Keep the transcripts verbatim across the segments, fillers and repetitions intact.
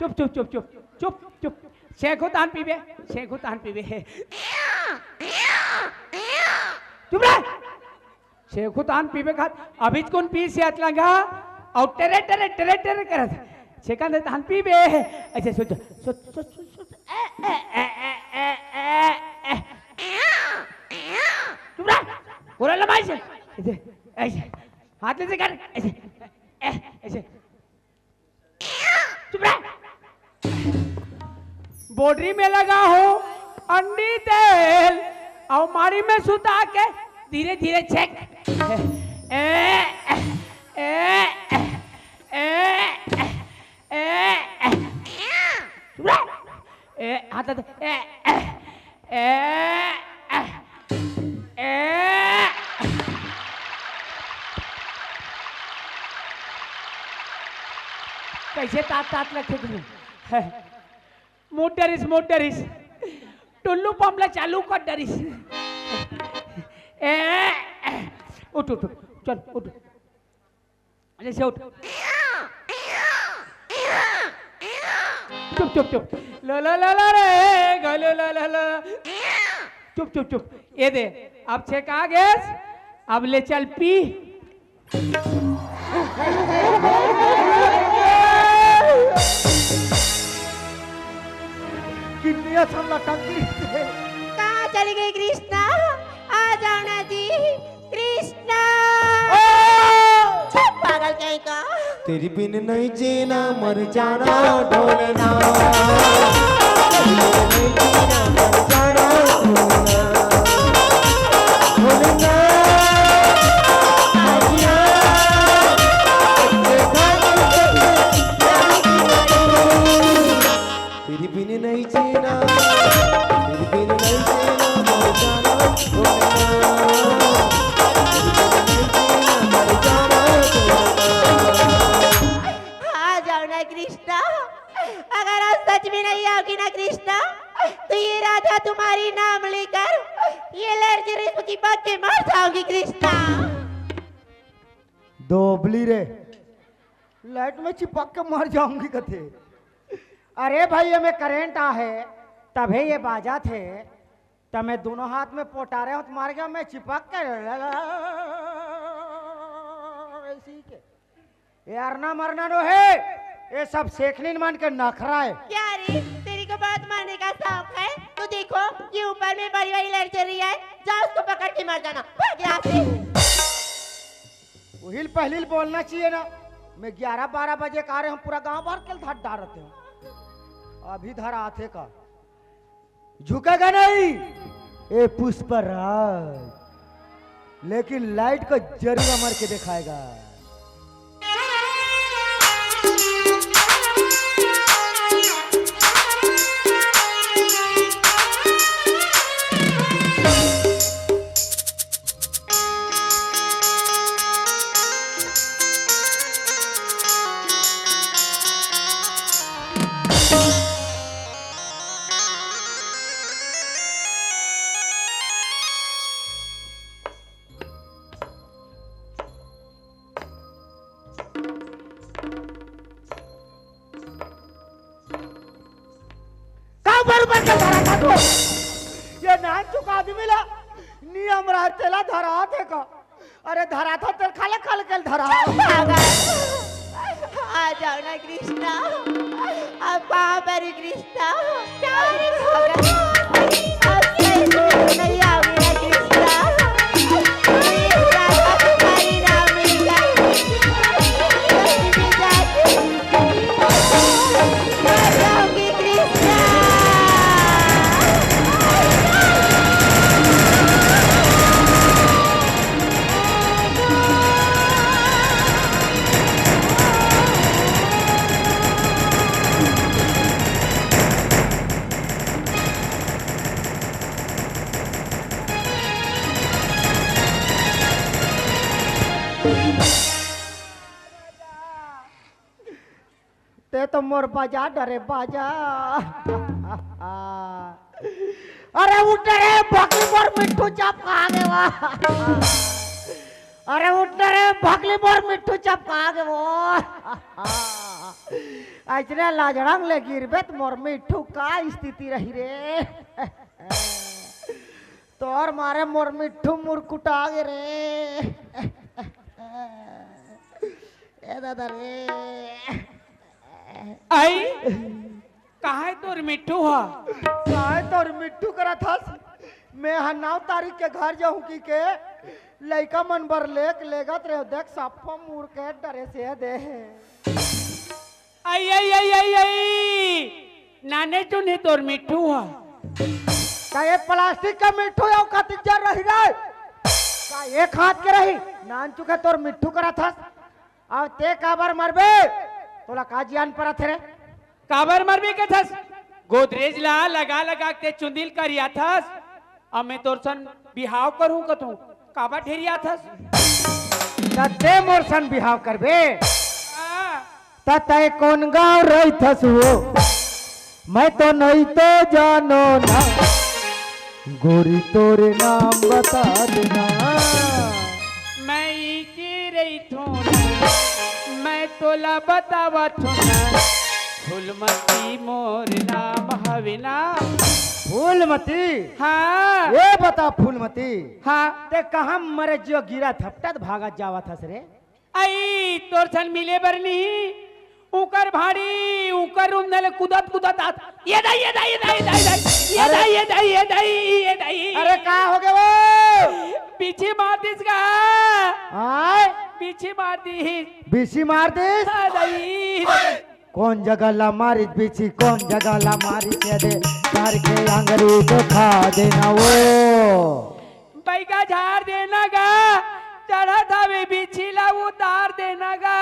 चुप चुप चुप चुप चुप चुप। शेखू तहन पीबे, शेखू तहन पीबे। चुप रह। शेखू तहन पीबे खात, अभी कौन पी से अतलंगा, और टेरे टेरे टेरे टेरे करत। शेखा दे तहन पीबे। ऐसे सोच सोच सोच सोच सोच। ए, ए, ए, ए, ए, ए, ए। चुप रह। बोला लमाई से। ऐसे, ऐसे। हाथ ले से कर। ऐसे, ए, ऐसे। चुप रह। बॉडी में लगा हूँ अंडी तेल, और मारी में सुता के धीरे धीरे छेक। ए, ए, ए, ए, ए, ए, चुप रह। ए, हाथ दे। ए, ए, ए, ए, ए। कैसे तात तात लगथे तुम? मोटरिस, मोटरिस। टुल्लू पंप ला चालू कर डरिस। ए, ए, उठ, उठ, उठ, चल, उठ। अरे से उठ। चुप, चुप, चुप। ला, ला, ला, ला रे, गलो, ला, ला, ला। चुप, चुप, चुप। ये दे, अब छेका गेस, अब ले चल पी। किन्नी असन लटक गई थे। कहाँ चली गई कृष्णा? आ जाओ ना जी, कृष्णा। ओ! चुप, पागल कहीं का। तेरे बिन नहीं जीना मर जाना ढोलना। तेरे बिन नहीं जीना मर जाना ढोलना। ढोलना। तेरे बिन नहीं जीना, तेरे बिन नहीं जीना, मर जाना, ढोलना। तेरे बिन नहीं जीना, मर जाना, ढोलना। आ जाओ ना कृष्णा, अगर आप सच में नहीं आओगी ना कृष्णा, तो ये राधा तुम्हारी नाम लेकर ये लड़की चिपक के मर जाओगी कृष्णा। दोबली रे, लाइट में चिपक के मर जाऊंगी कथे। अरे भाई, ये में करंट आ है, तभे ये बाजा थे, तब मैं दोनों हाथ में पोटारे हों तो मर गया मैं चिपक के। ऐसी के। ये अरना मरना नो है, ये सब शेखनीन मन के नखरा है। क्या रे, तेरे को बहुत मारने का शौक है? तो देखो, ये ऊपर में बड़ी वाली लाइट जल रही है, जाओ उसको पकड़ के मर जाना। भाग यहाँ से। उहिल पहिलिल बोलना चाहिए ना। मैं ग्यारह बारह बजे का आ रहे हूँ, पूरा गांव भर के धर डारते हूँ। अभी धर आते का झुकेगा नहीं, ए पुष्पराज, लेकिन लाइट को जरूर अमर के दिखाएगा। का ऊपर ऊपर के धरा था तू? ये नान चुका आदमी ला नियम रहा, तेला धरा थे का? अरे धरा था, तेल खाले खाले के धरा। पागल। आ जाओ ना कृष्णा, अब कहाँ पर है कृष्णा? क्या रे? अब कैसे नहीं आओगे ना कृष्णा? प्लीज राधा, तुम्हारी नाम मिल जाए। ते तो मोर बाजा डरे बाजा। अरे उठ रे, बकरी मोर मिट्ठू चाप खा गे वा। अरे उठ ना रे, भकली मोर मिट्ठू चपका गे वो। अइसने लाजड़ंग ले गिरबे त मोर मिट्ठू का स्थिति रही रे। तोर मारे मोर मिट्ठू मुरकुटा गे रे। ए दादा रे। आई, कहाँ हे तोर मिट्ठू हा? कहाँ हे तोर मिट्ठू करत हस? मैं ह नौ तारीख के घर जाहूँ कहिके लइका मन बर लेक लेगत रहेंव, देख सफ्फा मुड़ के डरे से दे हे। आई, आई, आई, आई, आई, नाने चुन हे तोर मिट्ठू हा। का ये प्लास्टिक के मिट्ठू अउ कतिक जर रही रे? का एक हाथ के रही? नान चुके तोर मिट्ठू करत हस। अब तें काबर मरबे? तोला का जियान परत हे रे? काबर मरबे कथस? गोदरेज ला लगा लगा के तें चुंदी ल करियाथस। अब मैं तोर सन बिहाव करहूँ कथूँ, काबर ढेरियाथस? त तें मोर सन बिहाव करबे? हाँ। त तैं कोन गाँव रहिथस वो? मैं तो नहीं तो जानो ना, गोरी तोरे नाम बता देना। मैं इही रहिथों ना, मैं तोला बतावत हों ना, फूलमती मोर नाम हवे ना। फूलमती? हाँ। ये बता फूलमती। हाँ। तें कहाँ मरे जियो गिरा थपटत भागत जावत हस रे? आई, तोर सन मिले बर नहीं, उकर भाड़ी, उकर रूम ले कूदत कूदत आत। ये दाई, ये दाई, ये दाई, ये दाई, ये दाई, ये अरे दाई, ये दाई, ये दाई, ये दाई। अरे का हो गे वो? बिछी मार दिस गा। आय? बिछी मार दिस। बिछी मार दिस? हाँ, दाई। कोन जगह ला मारिस बिछी, कोन जगह ला मारिस ये दे, धर के आंगरी देखा देना वो। बइगा झार देना गा, चढ़त हवे बिछी ला उतार देना गा।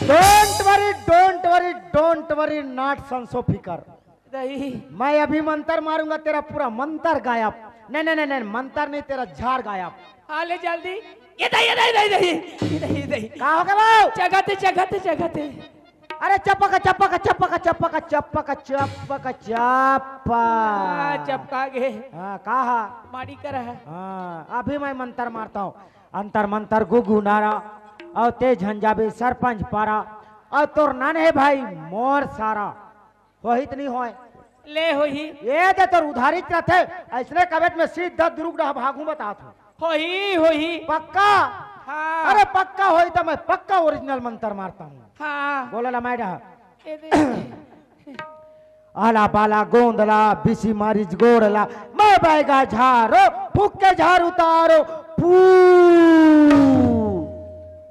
Don't worry, don't worry, don't worry, not संसो फिकर। नहीं। मैं अभी मंतर मारूंगा, तेरा पूरा मंतर गायब। नहीं, नहीं, नहीं, नहीं, मंतर नहीं, तेरा झार गायब। हाँ, ले जल्दी। ये दे, ये दे, ये दे, ये दे, ये दे। का हो गे वो? चघत हे, चघत हे, चघत हे। अरे चपक, चपक, चपक, चपक, चपक, चपक, चपक। हाँ, चपका गे। हाँ, का हा? माड़ी करा हे। हाँ, अभी मैं मंतर मारता हूँ। अंतर मंतर गुगु नारा, अउ तें झन जाबे सरपंच पारा, अउ तोर नन्हे भाई मोर सारा। होही त नहीं होय? ले होही। ये दे तोर उधारी रथे, अइसने कबेत में सीधा दुरुग डहा भागहूँ बतात हूँ। होही, होही। पक्का? हाँ। अरे पक्का होही त मैं पक्का original मंतर मारता हूँ। हाँ। बोला ला मैं डहा। ये दे। आला बाला गोंदला, बिछी मारिस गोड़ला, मैं बइगा झारो, फूँक के झार उतारो, पू।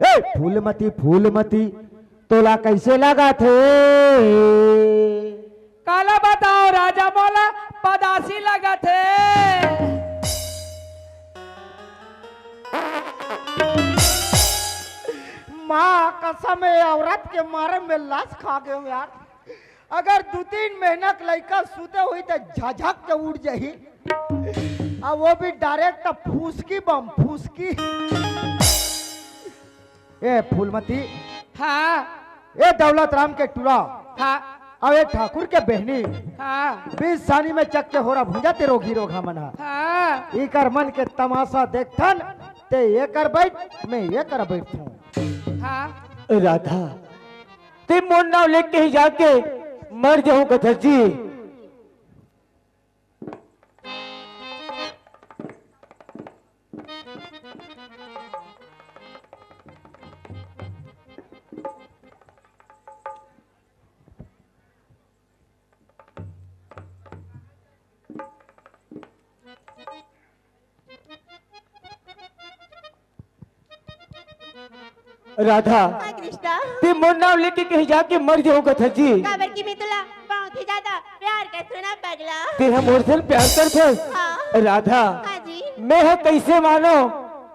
ए, फूलमती, फूलमती, तोला कइसे लागत हे? काला बतावँव राजा मोला पदासी लागत हे। माँ कसम हे, औरत के मारे में लास खा गेंव यार। अगर दू तीन महीना के लइका सुते होही त झझक के उठ जाही। अउ वो भी direct फुसकी बम, फुसकी। ए फूलमती। हाँ। ए दौलत राम के टूरा। हाँ। अउ ए ठाकुर के बहनी। हाँ। बीस सानी में चक के होरा भुंजा ते रोगी रोगा मन हा। हाँ। इकर मन के तमाशा देखथन, ते एकर बइठ, मैं एकर बइठथों। हाँ। ए राधा, ते मोर नाव लेके ही जाके मर जाहूँ कथस जी। राधा, हाँ कृष्णा। ते मोर नाव लेके कहीं जाके मर जाहूँ कथस जी। काबर कि मैं तोला बहुत ही ज्यादा प्यार करथों ना पगला। ते ह मोर सन प्यार करथस? हाँ। राधा, हाँ जी। मैं ह कइसे मानों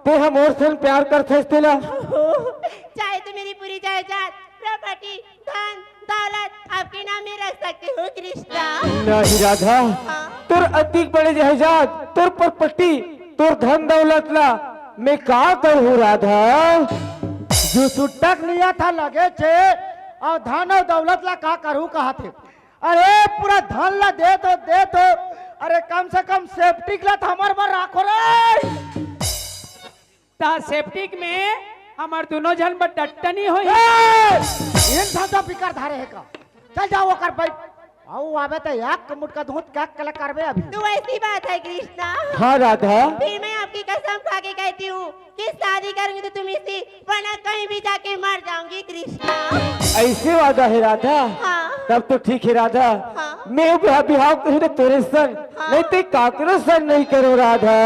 ते ह मोर सन प्यार करथस तेला? चाहे तो मेरी पूरी जायदाद, property, धन दौलत आपके नाम में रख सकती हूँ कृष्णा। नहीं राधा, हाँ। तोर अतिक बड़े जायदाद, तोर property, तोर धन दौलत ला मैं का करहूँ राधा? जो सुट्टक नियत हा लगे छे, अउ धन अउ दौलत ला का करहूँ कहत हे। अरे पूरा धन ला दे तो, दे तो, अरे कम से कम septic ला तो हमर बर राखो रे। त सेप्टिक में हमर दुनों झन बर डट्टनी होही। ए! एन साचा पिकर धारे हे का? चल जाओ ओकर बैठ। अउ आबे त एक मुटका धूत क्या कला करबे अभी। तो ऐसी बात है कृष्णा। हाँ राधा। फिर मैं आपकी कसम खा के कहती हूँ कि शादी करूंगी तो तुम इसी वरना कहीं भी जाके मर जाऊंगी कृष्णा। ऐसे वादा है राधा? हाँ। तब तो ठीक है राधा। हाँ। मैं बिहा-, बिहाव करूँ ना तोरे संग, हाँ। नहीं तो काकरो संग नहीं करो राधा।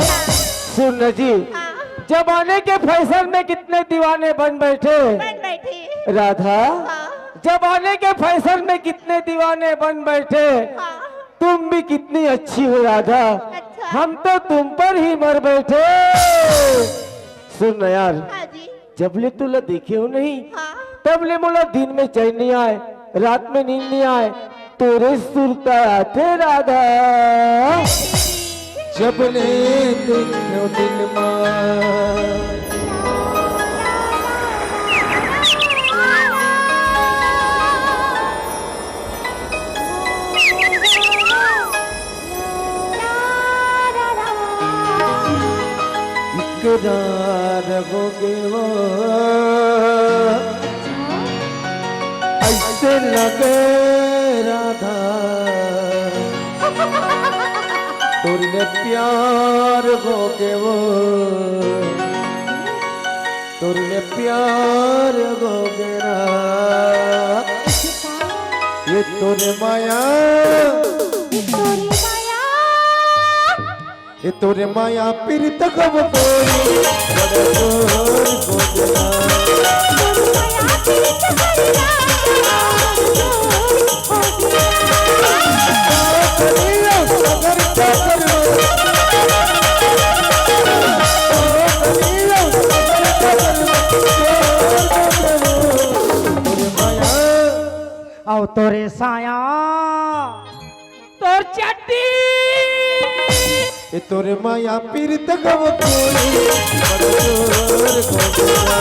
सुन न जी, हाँ। जमाने के फैशन में कितने दीवाने बन बैठे। बन बैठे। राधा, हाँ। जमाने के फैशन में कितने दीवाने बन बैठे। हाँ। तुम भी कितनी अच्छी हो राधा। अच्छा। हम तो तुम पर ही मर बैठे। सुन ना यार, हाँ जी। जब ले तोला देखे हो नहीं, हाँ। तब ले मोला दिन में चैन नहीं आए, रात में नींद नहीं आए, तोरे सुरता आथे राधा। जब ले देखे हो दिन मा। इकरार हो गे वो, अइसे लगे राधा, तोर ले प्यार हो गे वो, तोर ले प्यार हो गे ना। ये तोरे माया, ये तोरे माया। ए तोरे माया पीरित गव गोरी, बड़ जोर गोदना। अउ तोरे साया। तोर चड्डी। ए तोरे माया पीरित गव गोरी, बड़ जोर गोदना।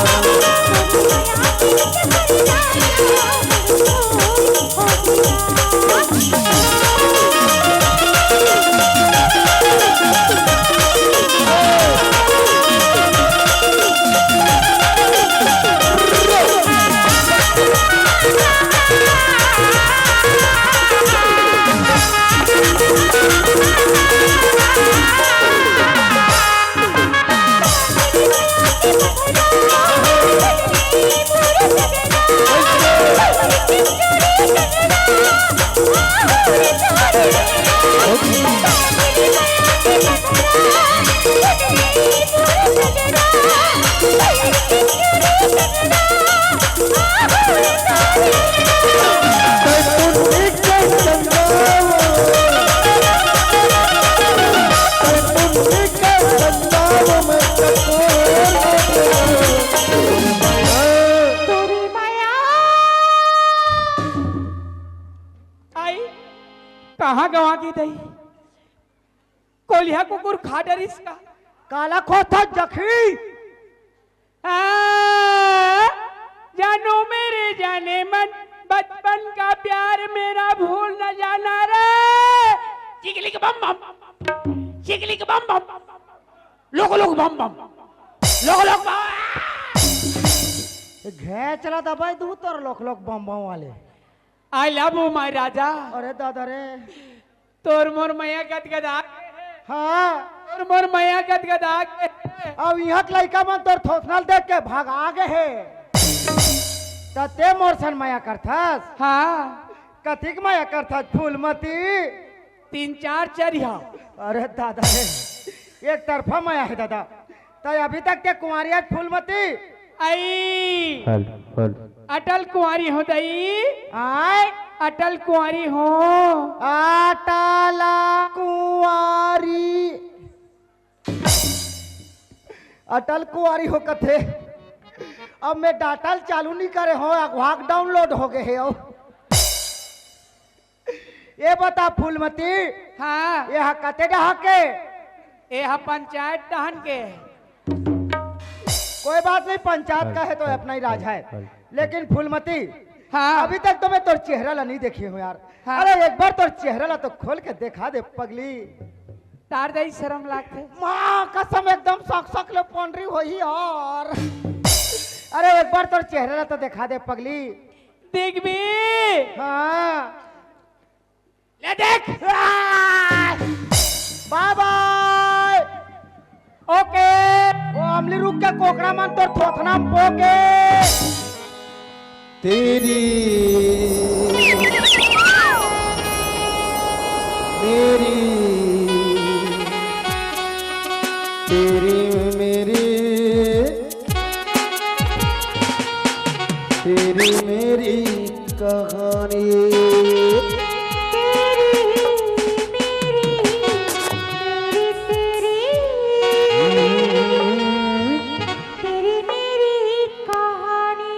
आई, कहाँ गवा गे दई? कोलिहा कुकुर खा डरिस का? काला खोथा जखी। आ, जानो मेरे जाने मन, बचपन का प्यार मेरा भूल न जाना रे। चिकलिक बम बम, चिकलिक बम बम, लोक लोक बम बम, लोक लोक बम। ए, घे चला दबाई दू तोर लोक लोक बम बम वाले। I love you, my राजा। अरे दादा रे। तोर मोर मया गदगदा गे हे। हाँ। तोर मोर मया गदगदा गे हे। अब इहाँ के लइका मन तोर थोथना ल देख के भगा गे हे। त ते मोर सन मया करथस? हाँ। कतिक मया करथस फूलमती? तीन चार चरिहा। अरे दादा रे, एक तरफा मया हे दादा। त अभी तक ते कुंवारी हस फूलमती? आई। Hello, hello. अटल कुंवारी हो दई। आय? अटल कुंवारी हो। अटल कुंवारी। अटल कुंवारी हो कथे। अब मैं डाटा ल चालू नहीं करे हो, अगवाक डाउनलोड हो गए हे। ए बता फूलमती, हाँ। ए हा कते डहा के? ए हा पंचायत डहन के। कोई बात नहीं, पंचायत का है तो अपना ही राज है। लेकिन फूलमती, हाँ। अभी तक तो मैं तोर चेहरा ला नहीं देखी हूँ यार। हाँ। अरे एक बार तोर चेहरा ला तो खोल के देखा दे पगली। तार जाई, शरम लागथे। माँ कसम, एकदम सक सक ले पंडरी होही यार। अरे, एक बार तोर चेहरा ला तो देखा दे पगली। देखबे। हाँ। ले देख। बाय बाय। ओके। ओ अमली रुख के कोकड़ा मन तोर थोथना म पोके। तेरी मेरी, तेरी मेरी, तेरी मेरी कहानी। तेरी मेरी, मेरी तेरी, तेरी मेरी कहानी।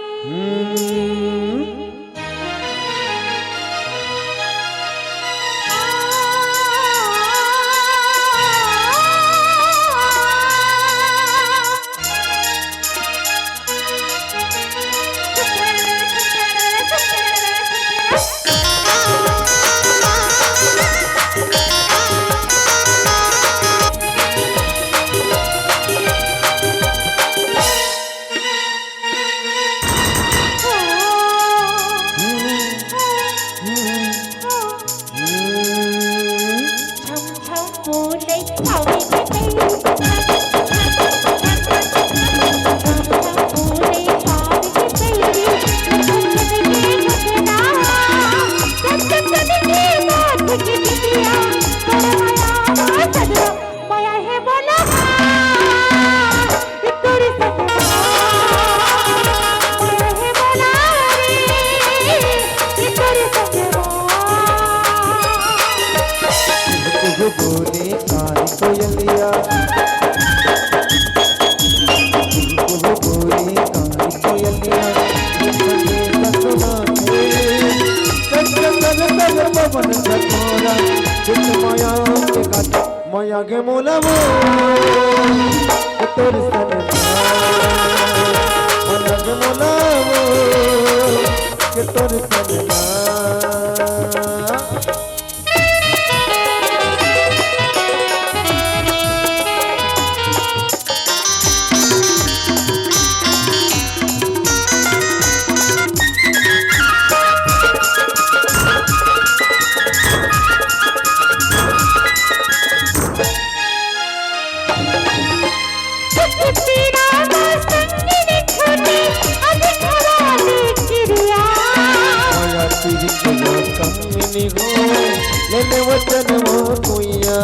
मया के मोला वो तोर सनना, मया के मोला वो तोर सनना। माया पीरित वो कम नहीं हो, लेने वचन वो कुइया।